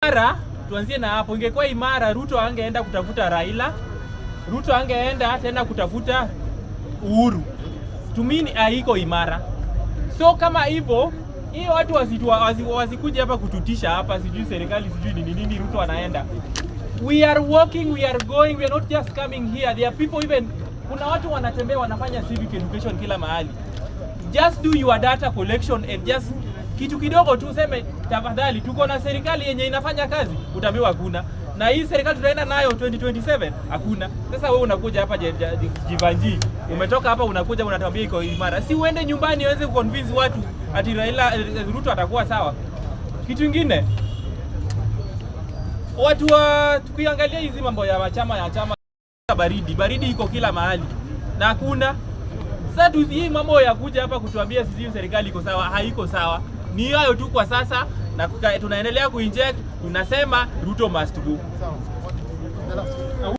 Imara, tuanzie na hapo. Ingekuwa imara, Ruto angeenda kutafuta Raila, Ruto angeenda tena kutafuta Uhuru. Tumini haiko imara. So kama hivyo, hii watu wasikuje hapa kututisha hapa, sijui serikali, sijui nini nini, Ruto anaenda. We are working, we are going, we are not just coming here. There are people even, kuna watu wanatembea wanafanya civic education kila mahali. Just do your data collection and just kitu kidogo tu useme tafadhali, tuko na serikali yenye inafanya kazi, utaambiwa hakuna. Na hii serikali tutaenda nayo 2027 hakuna. Sasa wewe unakuja hapa Jeevanjee, umetoka hapa unakuja unatuambia iko imara, si uende nyumbani uweze kuconvince watu ati Raila, Ruto atakuwa sawa. Kitu ingine, watu wa tukiangalia hizi mambo ya chama ya chama, baridi baridi iko kila mahali na hakuna. Sasa tu hii mambo ya kuja hapa kutuambia sisi serikali iko sawa, haiko sawa. Ni hayo tu kwa sasa, na tunaendelea kuinject, tunasema Ruto must go. Sawa.